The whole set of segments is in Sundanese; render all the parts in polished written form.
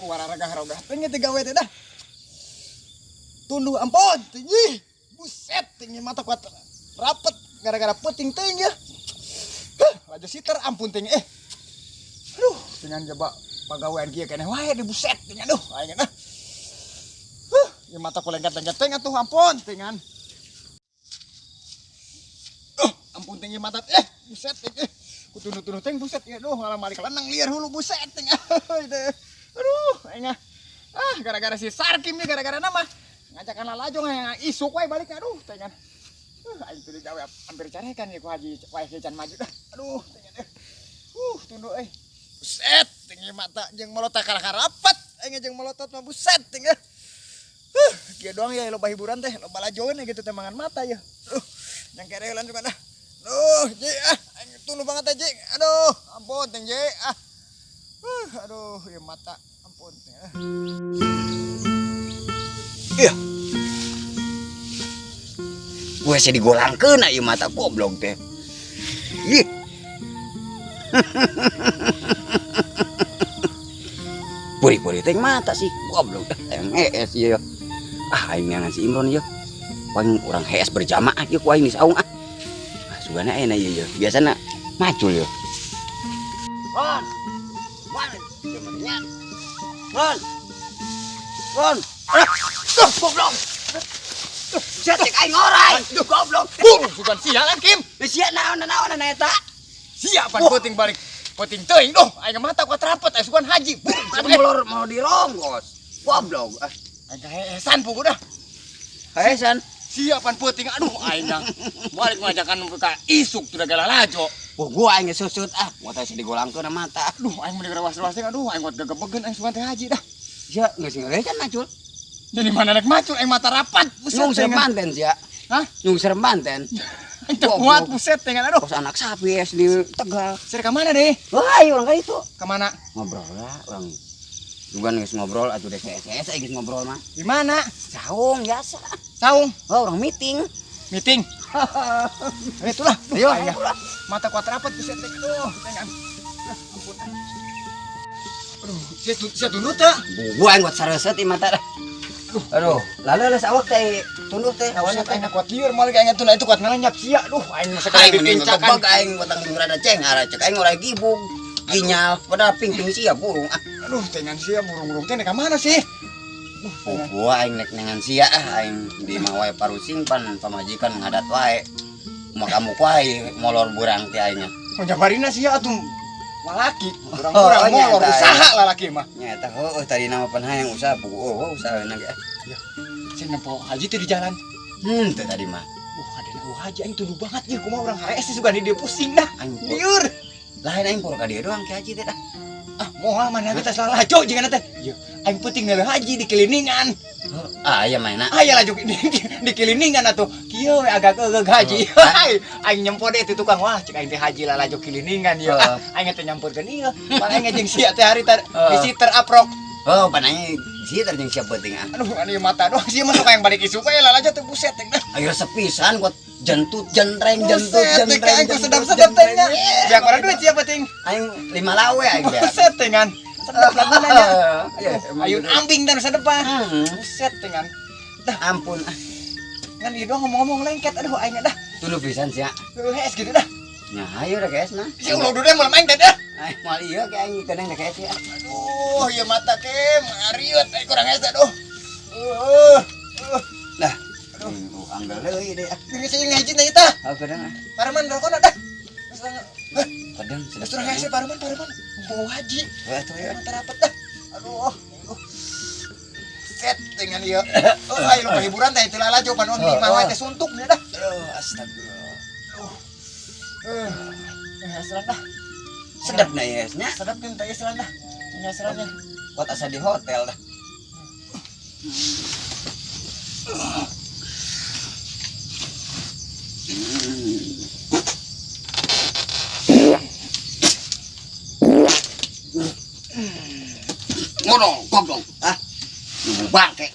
Wararagah-rogah teh teh gawe teh dah. Tunduh ampun tinggi. Buset tinggi mata kuat rapet gara-gara peuting teuing ya. Huh, laju siter ampun ting eh. Aduh, dengan coba pagawean kieu keneh wae di buset ting aduh aing nah. Huh, ieu mata ku lengket-lengket teuing atuh ampun tingan. Ampun tinggi mata eh buset ting eh. Ku tunduh-tunduh ting buset ya aduh ngalah malik lenang liar hulu buset ting. Aduh aing ah. Ah, gara-gara si Sarkim nih gara-gara nama ngajakan lalajo yang isuk wae balik aduh tingan. Aing teu digawe hampir carekan ya ku haji wae can maju dah. Aduh tingan eh. Tunduh euy. Buset tinggi mata jeung melotot kalah rapat aing jeung melotot mah buset ting eh. Kieu doang ya loba hiburan teh, loba lajoeun gitu teh mangan mata ya. Yang kereulan juga dah. Aduh, ji ah, aing tunduh banget teh ji. Aduh, ampun ting ji ah. Aduh, ieu mata ampun ting ah. Iya. Gue sih digolangkeun ieu mata goblok teh. Ih. Puri-puri teh mata sih goblok teh. Yang hees ieu. Ah, aing neangan si Imron ieu. Paling urang hees berjamaah ieu ku aing di saung ah. Ah, sugana enak ieu ieu. Biasana macul ieu. Ron. Ron. Ron. Ron. Ah, goblok. Sia cek aing ngorai. Goblok. Bung, bukan sialan Kim. Sia naon naon eta? Sia pan peuting balik. Peuting teuing doh, aing mata kuat rapet aing sugan haji. Bung, molor mau dironggos. Goblok. Ah, aing kaheesan pugu dah. Kaheesan. Sia pan peuting aduh aing dah. Balik ngajakan ka isuk tuh gala lajo. Wah, gua aing susut ah, mata sih digolangkeun mata. Aduh, aing mun direwas-rewas aduh aing kuat gegebegeun aing sugan teh haji dah. Sia geus ngeureun macul. Jadi mana rek macul aing mata rapat. Buset nyung Banten sia. Hah? Nyung serem Banten. Aing teu kuat buset dengan aduh. Kos anak sapi es di Tegal. Sir ka mana deh? Wah, ayo orang ka itu. Ka mana? Ngobrol lah orang. Juga geus ngobrol atuh dek es geus ngobrol mah. Di mana? Saung biasa. Saung. Oh, orang meeting. Meeting. Ayo itulah. Ayo, ayo. Mata kuat rapat buset deh. Aduh, dengan. Ampun. Aduh, sia tunduh teh. Gua aing kuat sareset ieu mata dah. Aduh, lalu les awak teh tunduh teh awalnya teh kuat liur malah aing tuh itu kuat ngalenyap sia. Aduh, aing masa kena dipincakan. Aing batang rada ceng arah cek aing ora gibug. Ginyal padahal ping-ping sia burung ah. Aduh, tengan sia burung-burung teh ka mana sih? Oh, gua aing nek nengan sia ah aing di mah wae parusing pan pamajikan ngadat wae. Makamu wae molor burang teh aing. Oh, jabarina sia atuh lalaki, urang-urang molor usaha lalaki mah. Nyata heueuh tadi nama pan hayang usaha pugu oh usaha ge. Ya, sing nempo haji teh di jalan. Teh tadi mah. Adena haji aing tunduh banget ieu kumaha urang HS sugan di dia pusing dah. Aing liur. Lain aing pur ka dieu doang ki haji teh dah. Ah, moal mana kita salah laju jeung teh. Ieu aing peuting ngeuleuh haji di keliningan. Ah, aya mana? Aya laju di keliningan atuh. Kieu we agak geug haji. Hai, aing nyempo deh itu tukang wah cek aing teh haji lah laju keliningan ieu. Ah, aing teh nyamperkeun ieu. Pan aing jeung sia teh hari teh di siter aprok. Oh, pan aing sia teh jeung sia peuting ah. Aduh, anu mata doang sia masuk aing balik isuk we lah laju teh buset teh. Ayo sepisan kuat jentut jentreng jentut jentreng. Aing sedap-sedap teh nya. Biak orang duit sia peuting. Aing 5 lawe aing biak. Buset teh ngan. Sedap laguna nya. Ayun ambing dan sedep ah. Buset teh ngan. Dah ampun ah. Ngan ieu doang ngomong-ngomong lengket aduh aing dah. Tuluh pisan sia. Hees gitu dah. Nya hayu da geus mah. Si ulah udah mulai main teh dah. Aing moal ieu ke aing keneng da geus ya. Aduh, ieu mata ke mariut aing kurang hees aduh. Dah. Aduh, anggal deui deh. Geus sing ngaji teh tah. Oh, kadang ah. Parman rokona dah. Kadang sedap. Surah hese parman parman. Mau haji. Wah, atuh ya. Mata rapet dah. Aduh. Set dengan ieu. Oh, ayo lupa hiburan teh itu lalajo pan on di mah teh suntuk nya dah. Aduh, astagfirullah. Aduh. Dah. Sedap na ieu nya. Sedap teh teh selan dah. Nya selannya. Buat asa di hotel dah. Ngono, goblok. Ah. Nunggu bangke.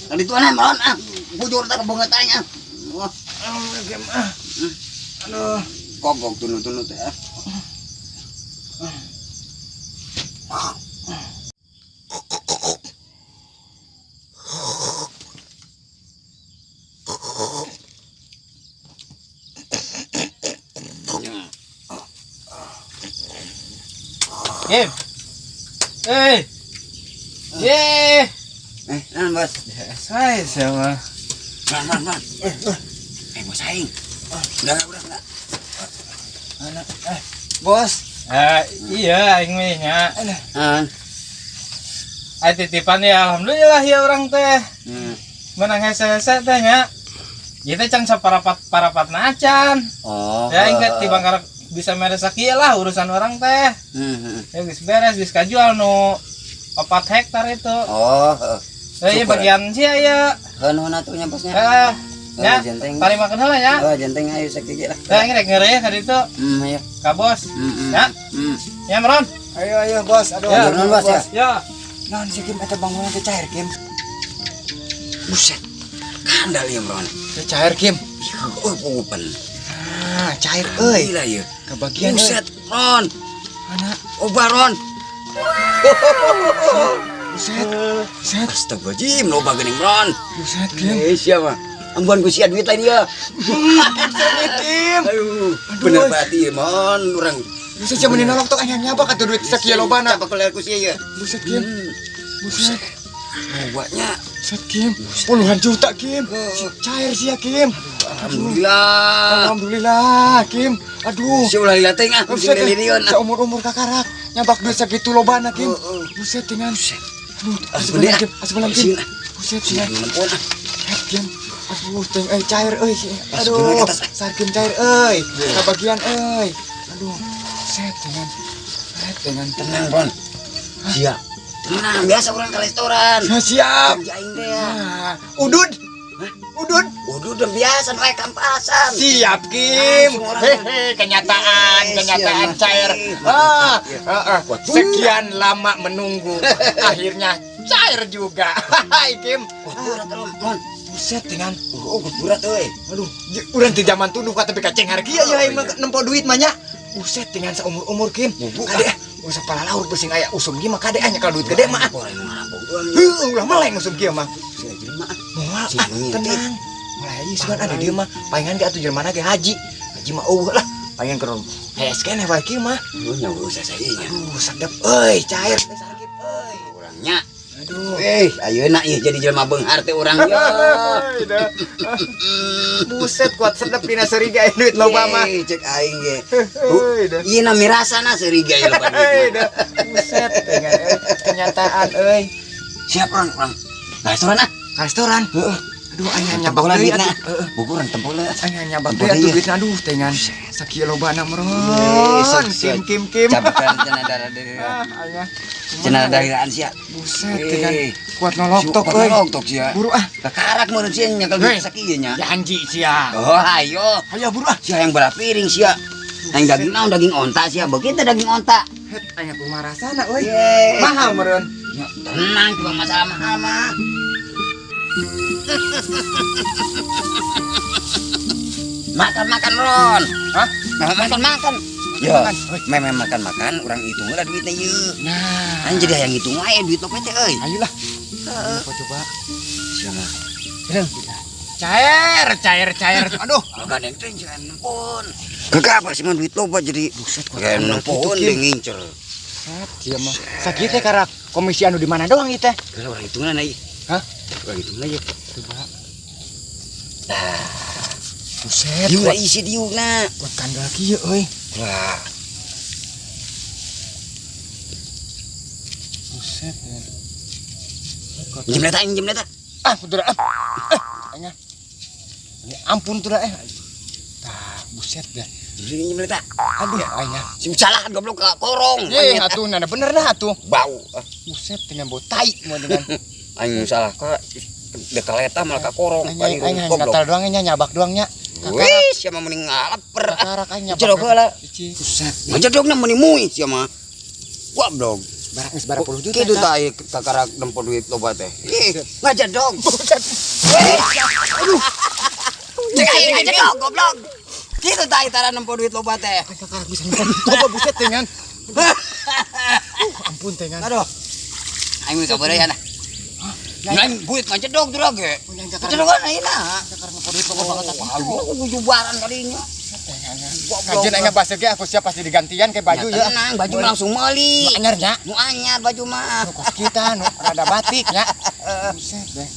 Tadi tuan malon ah. Bujur tak kebanget aing ah. Aduh, ah. Aduh, goblok tunu-tunu teh ah. Kim. Eh. Ye. Eh, naon, Bos? Saya sama. Man, man, man. Eh, bos aing. Udah, enggak. Anak, eh, bos. Eh, iya aing mah nya. Ah. Ai titipan ya alhamdulillah ya urang teh. Menang hese-hese teh nya. Ieu teh can saparapat-parapatna acan. Oh. Ya aing teh tibang karek bisa mere sakieu lah urusan orang teh. Ya geus beres geus kajual nu 4 hektar itu. Oh, heeh. Eh, iya Syukur. Bagian sia ya. Heuh, nuhun atuh nya bosnya. Eh, ya, jenteng. tarima heula ya. Oh, jenteng ayo sakieu lah. Ya, aing rek ngeureuh ka ditu. Ayo. Ka bos. Ya. Ya. Ya, Meron. Ayo, ayo, bos. Aduh, Ya, nuhun, bos, ya. Ya. Naon sih Kim eta bangunan teh cair, Kim? Buset. Kandal ya, Bron. Teh cair, Kim. Oh, pugupan. Ah, cair euy. Gila ya. Kebagian euy. Buset, Ron. Anak, Obah, Ron. buset. Buset, Astagfirullahaladzim, loba geuning, Ron. buset, Kim. Eh, siapa? Ambuan ku sia duit lain ya. Buset, Kim. Aduh, bener banget ieu, Mon, urang. Buset, siapa nolong tok anyar nyabak atuh duit sakieu lobana. Cabak keler ku sia ya. Buset, Kim. Buset. Lobanya. Buset, Kim. Puluhan juta, Kim. Cair sih ya, Kim. Alhamdulillah. Alhamdulillah, Kim. Aduh. Sia ulah lila teuing ah, Buset, pusing lilinion. seumur-umur kakarak nyabak duit sakitu lobana, Kim. Heeh. Buset dengan. Aduh, Asbun asbun Kim, asbun Kim. Buset, Sia dengan. nempon ah. Eh, Kim. Aduh, teng eh cair euy. Asbun Aduh, ke atas, ah. sarkim cair euy. Kabagian euy. Aduh, buset dengan. Buset dengan. Tenang, Ron. Siap. Tenang, biasa urang ke restoran. Nah, siap. Janji aing teh ya. Ah, udud. Udud. Udah udah biasa we kampasan. Siap, Kim. Langsung orang. Hehe, kenyataan, Yes, kenyataan siap. cair. Ih, Ah, mantap, ya. ah, ah. Kuat. Sekian lama menunggu, akhirnya cair juga. Hai, Kim. Kuat berat, Ron. Ron. Buset dengan. Oh, kuat berat euy. Aduh, urang di zaman tunduh kata tapi kaceng harga ya Oh, emang iya. nempo duit mah nya. Buset dengan seumur-umur Kim. Bubuk, Kade ah, usah pala laur pusing aya usum kieu mah kade ah nya kalau duit gede mah. ah. Orang ngarampok doang. Heuh, ulah meleng usum kieu mah. Sia jelema ah. Moal Si ah, ngintip. tenang. Mulai aja sugan ada dia mah palingan ge atuh jelema ge haji. Haji mah eueuh lah. Palingan keur hees keneh wae kieu mah. Lu nya usah saya nya. Aduh, sedep euy, cair teh sakit euy. Urangnya. Aduh. Eh, ayeuna ieu jadi jelema beunghar teh urang ya. Dah. Buset kuat sedep dina seuriga duit loba mah. Yeay, cek aing ge. Heuy, dah. Ieu na mirasana seuriga ieu loba Heuy, duit mah. dah. Buset dengan euy, kenyataan euy. Siap urang, urang. Ka restoran ah. Ka restoran. Heeh. Aduh, aing Tempo nyabak lah deui duitna. atuh. Heeh. Buku urang tempo lah. Aing nyabak Tempo deui atuh deui. duitna aduh dengan sakieu lobana Yeay, meron. sok, Kim sok. kim kim. Cabekan cenah darah dari. Ah, aya. Cenah dariraan sia. Buset Eh. dengan kuat noloktok euy. Noloktok sia. Buru ah. Kakarak meureun sia nyekel duit Hei. sakieu nya. Janji sia. Oh, ayo. Ayo buru ah. Sia yang belah piring sia. Yang daging naon daging onta sia. Begitu daging onta. Het aya kumaha rasana euy. Yeay. Mahal meureun. Ya, tenang cuma masalah mahal mah. Makan makan Ron. Hah? Makan makan. Ya, Makan. memang makan makan orang hitung lah duitnya yeuh. Nah, Kan jadi hayang hitung wae duit lo teh euy. ayolah. Heeh. Coba. Siapa? Cair, cair, cair. Aduh. Makan teh jangan nempon. Kagak apa sih mah duit loba jadi Buset, kuat kayak kandel nempon gitu, Kim. dia ngincer. Set, dia mah. Sakieu teh karak komisi anu di mana doang ieu teh? Kalau orang hitungan aja. Hah? Orang hitungan aja. Coba. Nah, Buset, diuk kuat, lah isi diuk na. kuat kandel kieu euy. Lah, Buset. Ya. injem data, injem data. Ah, udah ah. Eh, aing ah. Ya ampun tuh dah eh. Tah, buset dah. Injem data. Aduh, aing ah. Sim salah goblok ke korong. Ye, atuh nana bener dah atuh. Bau. Buset dengan bau tai mau dengan. Aing salah ka dekaleta malah ka korong. Aing aing aing gatal doang nya nyabak doang nya. Wih, siapa mending ngalaper. Kakarak aing nyabak. Jerok heula. Ici. Buset. Ngajadogna meni mui sia mah. Goblok. Barang geus barang puluh juta. Kitu eta. tah ieu kakarak nempo duit loba teh. Ih, ngajadog. Buset. Aduh. Cek aing ngajadog goblok. Kitu tah ieu tara nempo duit loba teh. Aing kakarak bisa nyimpen duit loba buset dengan. Ampun dengan. Aduh. Aing mah kabarean ah. Lain duit ngajedog tuh lagi. Aing kakarak Ngajedogan ayeuna. kakarak nempo duit loba banget atuh. Aduh, kujubaran kalinya. Buset dengan. Kajian aing baseuh ge aku siap pasti digantian ke baju ya. Tenang, baju langsung meuli. Nu anyar nya. Nu anyar baju mah. Nu kos kita nu rada batik nya. Buset deh.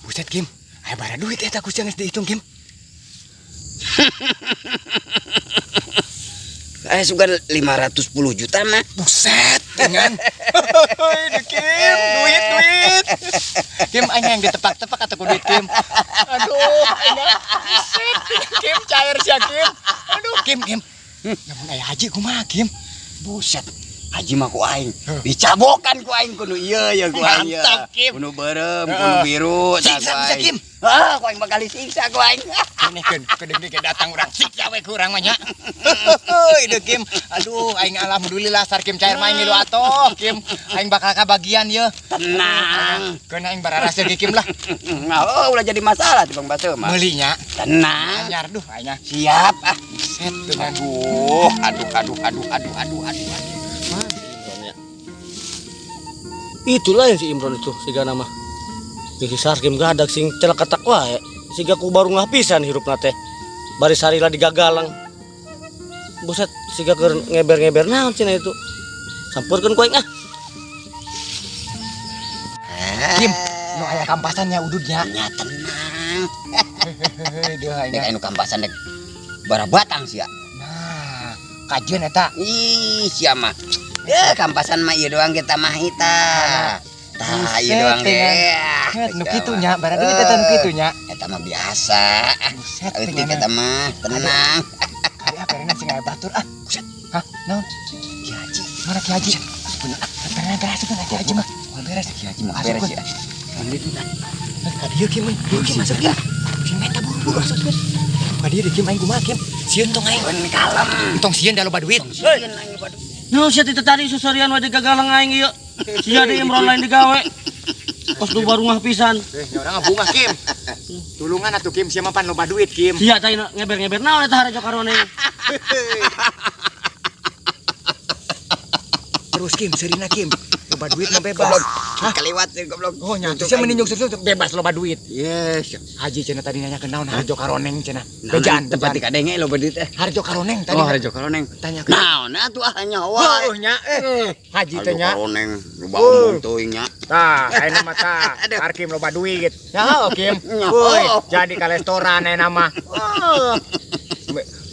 Buset Kim. Aya bara duit eta ku sia geus dihitung Kim. Sugan 510 juta mah. Buset dengan. Hoi, Kim, duit duit. Kim aing yang ditepak-tepak atau ku duit Kim. Aduh, aing buset Kim cair sia Kim. Aduh, Kim Kim. Lamun aya haji kumaha Kim? Buset. Haji mah ku aing. Dicabokan ku aing kudu ieu ya ku aing ya. Mantap, Kim. Kudu beureum, kudu biru Siksa bisa, Kim. Ah, ku aing bakal disiksa ku aing. Ini keun kedeung ge datang urang siksa we ku urang mah nya. Heuy, deui Kim. Aduh, aing alhamdulillah sar Kim cair mah aing ngilu atoh Kim. Aing bakal kabagian ye. Tenang. Keun aing bararaseuh ge Kim lah. Oh, ulah jadi masalah ti Bang Baseuh mah. Meuli nya. Tenang. Anyar duh aing. Siap ah. Buset dengan. Aduh, aduh, aduh, aduh, aduh, aduh, aduh. Itulah yang si Imron itu siga nama. Si Sarkim gadak sing celakatak wae. Siga ku baru ngapisan hirupna teh. Bari sarila digagalang. Buset siga keur ngeber-ngeber naon cenah itu. Sampurkeun ku aing ah. Kim, nu aya kampasannya ududnya. Nya tenang. Heuh, deuh aing. Dek anu kampasan dek barabatang sia. Nah, kajian eta. Ih, sia mah. Kampasan mah ieu doang kita mah ita. Tah, ieu doang ge. Nu kitu nya, bara duit eta nu kitu nya. Eta mah biasa. Buset, eutik eta mah, tenang. Kali ah perena sing aya batur ah. Buset. Hah, naon? Ki Haji. Mana Ki Haji? Perena beres kan Ki Haji mah. Moal beres Ki Haji mah beres ya. Ka dieu Kim, euy. Kim masuk Kim. Sing menta buru-buru masuk Kim. Ka dieu Kim aing kumaha Kim? Sieun tong aing. Kalem. Tong sieun da loba duit. Sieun aing loba duit. Nah, sia teh tadi susarian wae digagalang aing ieu. Sia di Imron lain digawe. Kos nu baru ngah pisan. Nya urang bunga Kim. Tulungan atuh Kim, sia mah pan loba duit Kim. Sia teh ngeber-ngeber naon eta harajo karone. Terus Kim, serina Kim. Loba duit mah bebas. Hah? Kaliwat sih goblok. Oh nya, sia meninjung sesuatu bebas loba duit. Yes. Haji cenah tadi nanya ke naon Harjo Karoneng cenah. Bejaan tempat dikadenge loba duit teh. Harjo Karoneng tadi. Oh, Harjo Karoneng. Tanya ke naon atuh ah nyawa. Heuh nya eh. Haji teh nya. Harjo Karoneng loba omong teuing nya. Tah, ayeuna mah tah. Arkim loba duit. Ya, Kim. Woi, jadi ka restoran ayeuna mah.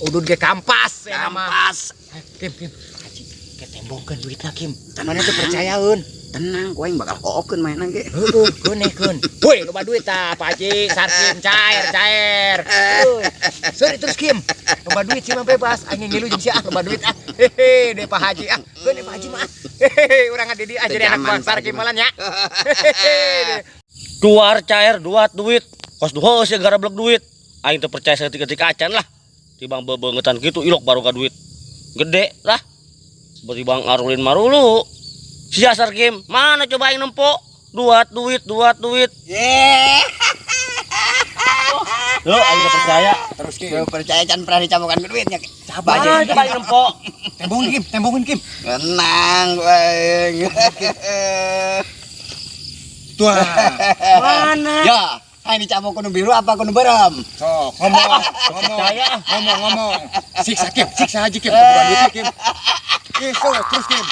Udud ge kampas ayeuna mah. Kampas. Kim, Kim. Haji ketembongkeun duitna Kim. Mana teu percayaeun. Tenang, ku aing bakal hookeun mainan ge. Heueuh, keun. Woi, loba duit tah, Pak Haji, Sarkim cair, cair. Woi. Seuri terus Kim. Loba duit sih mah bebas, aing ngilu jeung sia ah loba duit ah. Hehe, deh Pak Haji ah. Keun deh Pak Haji mah. Hehe, urang ngadi ah jadi anak buah Sarkim malan nya. Hehehe. Duar cair, duat duit. Kos duh sia garablek duit. Aing teu percaya saeutik-eutik acan lah. Tibang bebeungetan kitu ilok baru ka duit. Gede lah. Bang arulin marulu. Sia Sarkim, mana coba aing nempo? Duat duit, duat duit. Loh, aing teu percaya. Terus Kim. Teu percaya can pernah dicabokan ke duitnya. Coba aja coba aing nempo. Tembongin Kim, tembongin Kim. Tenang ku aing. Tuh. Mana? Ya, aing dicabok kudu biru apa kudu beureum? Sok, ngomong, ngomong. Ngomong, ngomong. Siksa Kim, siksa Haji Kim, bukan duit Kim. Gitu, terus Kim.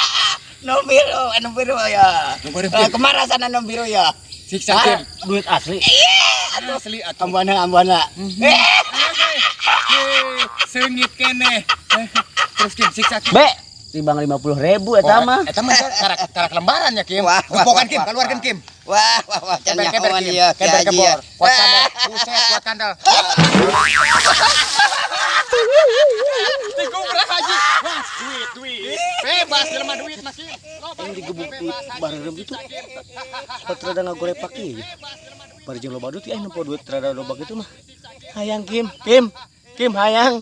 Nu biru, nu biru ya. Nu biru, Kim. Kemana sana nu biru ya? Siksa Kim. Duit asli. Asli atuh. Ambuana, ambuana. Seungit keneh. Terus Kim, siksa Kim. Be, tibang 50.000 eta mah. Eta mah karak lembaran ya Kim. Wah, wah, Gempokan Kim, wah, keluarkan Kim. Wah, wah, wah, can Keber, keber, nyahoan Kim. ieu, Ki Keber, Haji kebor. ya. Kuat kandel. Buset, kuat kandel. Digubrah Haji. Wah, duit, duit. Bebas jelema duit mah Kim. Ini digebuk duit bareng itu. Kok rada ngagorepak ieu. Bari jeung loba duit aing nempo duit rada loba gitu mah. Hayang Kim, Kim. Kim hayang.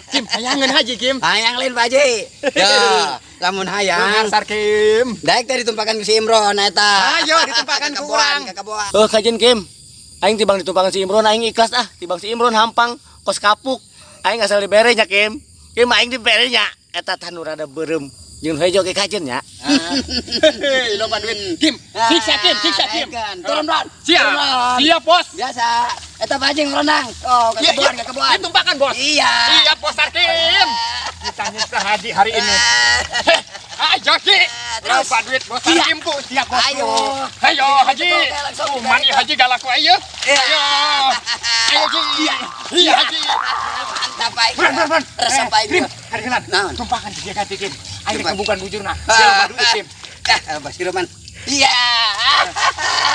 Kim, hayangan Haji Kim. Hayang lain Pak Haji. Ya, lamun hayang. Sar Kim. Daek teh ditumpakan ku si Imron eta. Ayo ditumpakan ku urang. Ka keboan. Oh, kajian Kim. Aing tibang ditumpakan si Imron aing ikhlas ah. Tibang si Imron hampang kos kapuk. Aing asal dibere nya Kim. Kim aing dibere nya. Eta tah nu rada beureum. Jeung hejo ge kajian nya. Hei, loba duit. Kim, siksa Kim, siksa Kim. Turun, Ron. Siap. Turun, Ron. Siap, Bos. Biasa. Eta Pak Haji ngerondang. Oh, ke Iya, kebun, iya. ke kebun. Ditumpahkan, Bos. Iya. Siap, Bos Sarkim. Kita nyiksa Haji hari ini. Heh, ayo, Haji. Terus. Berapa duit Bos Iya. Sarkim, Bu? Siap, Bos. Ayo. Ayo, Haji. Oke, langsung kita Mani ikut. Haji galak wae ya. Iya. Ayo. Ayo, Haji. Iya, Haji. Mantap Pak. Buran, buran, buran. Resep Pak. Kim, hari kenan. Naon? Tumpahkan di dia ganti, Kim. Ayo Tumpah. kebukan bujurna. Siap, loba duit, Kim. Ah, Bos Roman. Iya.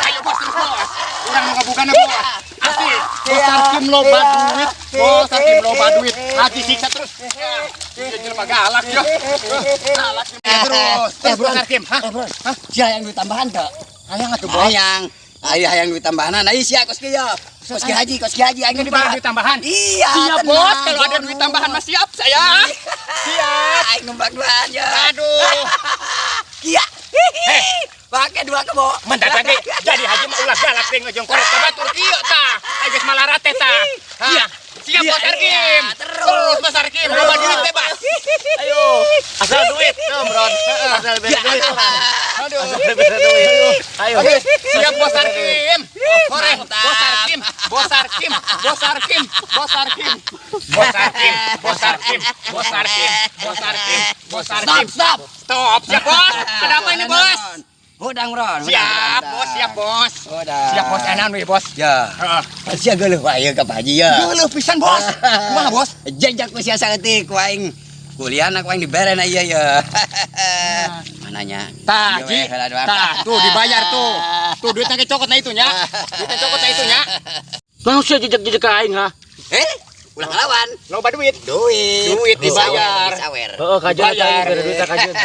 Ayo, Bos, terus, Bos. Urang mau ngebukanna, Bos. Asli. Bos Iya. Sarkim loba Iya. duit. Bos Sarkim loba duit. Haji siksa terus. Ya, dia jelema galak yo. Galak ya terus. Terus Bos Sarkim. Hah? Eh, Bro. Sia hayang duit tambahan teu? Hayang atuh, Bos. Hayang. Ayo hayang duit tambahan. Nah, sia kos kieu. Kos ki haji, kos ki haji aing Ini diberi duit tambahan. Iya, Siap, tenang. Bos. Kalau ada duit tambahan mah siap saya. Siap. Aing numpak duaan ya. Aduh. Kia. Pakai dua kebo. Mendak lagi. Jadi haji mah ulah galak teh ngejong korek ka batur kieu tah. Ayo geus malarate tah. Hah. Siap Iya, Bos Sarkim. iya, terus. Terus Bos Sarkim, loba duit bebas. Ayo, asal duit, tuh, Bron. Asal bere duit. Aduh. Asal bere duit. Ayo. Oke, siap Bos Sarkim. Hore, Mantap. Bos Sarkim, Bos Sarkim, Bos Sarkim, Bos Sarkim. Bos Sarkim, Bos Sarkim, Bos Sarkim, Bos Sarkim, Bos Stop, Sarkim. stop. Stop, siap Bos. Ada apa ini, Bos? Hudang, Ron. Siap, Bos, siap, Bos. Hudang. Siap, Bos, enak nih, Bos. Ya. Heeh. Sia geuleuh wae ka Pak Haji ya. Geuleuh pisan, Bos. Kumaha, Bos? Jejak ku sia saeutik ku aing. Kuliahna ku aing dibere na ieu ya. Mananya? Tah, Ieu Ji. we, heula doang. Tah, tuh dibayar tuh. Tuh duitnya ke cokot na itu nya. Duitnya cokot na itu nya. Naon sia jejak-jejak ka aing ha? Eh, ulah ngelawan. Loba duit. Duit. Duit dibayar. Disawer. Heeh, kajeun eta aing Dibayar. bere duit kajeun.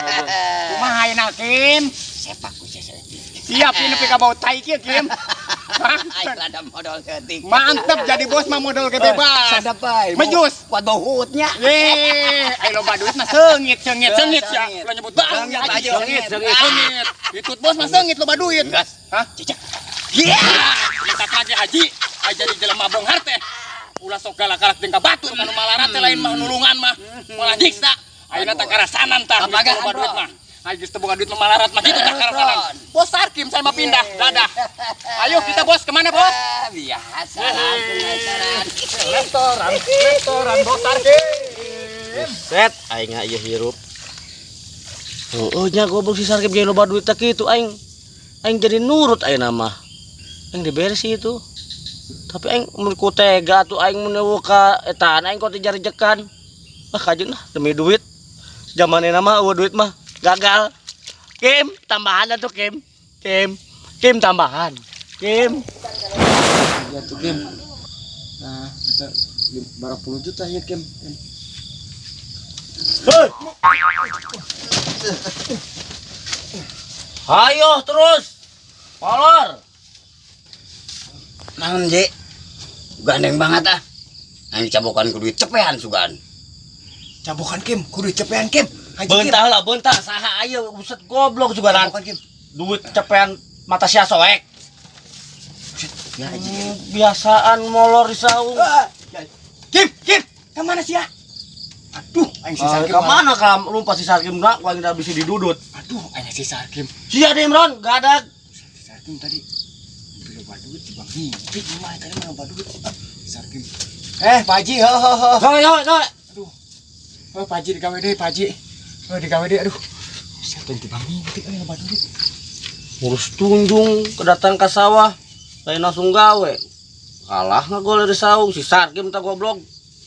Kumaha ayeuna, Kim? Sepak ku sia saeutik. Siap ini nepi ka bau tai kieu, Kim. Hah? Aing rada modal saeutik. Mantep jadi bos mah modal ke bebas. Sadap bae. Mejus. Kuat bau hutnya. Ye, ayo loba duit mah seungit, seungit, seungit ya. Seungit. Lo nyebut bang, Seungit, Haji. Haji, Seungit, seungit. seungit. Ikut bos mah seungit loba duit. Gas. Hah? Jejak. Iya. Minta lagi Haji. Ayo jadi jelema beunghar teh. Ulah sok galak-galak jeung ka batur kanu malarat teh lain mah nulungan mah. Malah nyiksa. Ayeuna teh karasanan tah geus Apagaan, loba duit Bro? mah. Ayo geus teu boga duit mah malarat mah kitu tah karasanan. Bro. Bos Sarkim saya mah pindah. Dadah. Ayo kita bos kemana bos? Ah, biasa langsung restoran. Restoran, restoran Bos Sarkim. Set, aing ieu hirup. Oh, nya goblok si Sarkim jadi loba duit teh kitu aing. Aing jadi nurut ayeuna mah. Aing dibere sih itu. Tapi aing mun ku tega atuh aing mun eueuh ka etaan aing kok teh jarejekan. Ah kajeun lah demi duit. Zamanna mah eueuh duit mah gagal. Kim, tambahan atuh Kim. Kim, Kim tambahan. Kim. Ya tuh Kim. Nah, kita berapa puluh juta ya Kim? Hei. Ayo terus. Kolor. Naon, Ji? Gandeng banget ah. Aing cabokan ku duit cepean sugan. Cabokan Kim, kudu cepean Kim. Haji Kim. Bentah lah, bentah saha ayo buset goblok juga Cabokan Kim. Duit cepean mata sia soek. Ya, Haji. Biasaan molor di saung. Ah, Kim, Kim, kemana sih ya? Aduh, aing si Ah, Sarkim. ke mana kam lumpat si Sarkim nak, gua udah bisa didudut. Aduh, aing si Sarkim. Sia deh Imron, gak ada. Si Sarkim tadi beli loba duit si Bang Hipik mah tadi mah loba duit. Ah, si Sarkim. Eh, Pak Haji, he he he. Gawe gawe gawe. Aduh. Oh, Pak Haji digawe deui, Pak Haji. Oh, digawe deui, aduh. Siapa di Bang Hipik euy loba duit. Ngurus tunjung kedatang ke sawah, lain langsung gawe. Kalah ngagol dari saung si Sarkim tak goblok.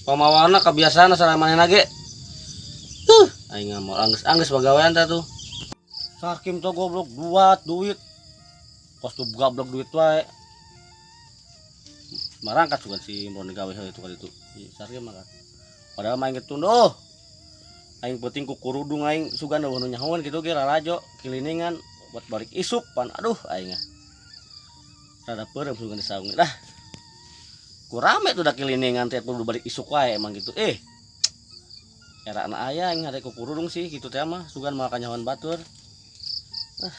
Pamawana kebiasaan asal manehna ge. Aing mau angges-angges pagawean teh tuh. Sarkim tuh goblok buat duit. Kos tuh gablok duit wae. Marangkat juga si Imron digawe heula itu kali itu. Si Sarkim mah kan. Padahal main getunduh. Aing penting ku kurudung aing sugan eueuh nu nyahoan kitu ge lalajo kiliningan buat balik isuk pan aduh aing ah. Rada peureum sugan di saung dah. Ku rame tuh da kiliningan teh kudu balik isuk wae emang gitu. Era anak aya aing hade ku kurudung sih kitu teh mah sugan mah kanyahoan batur. Ah.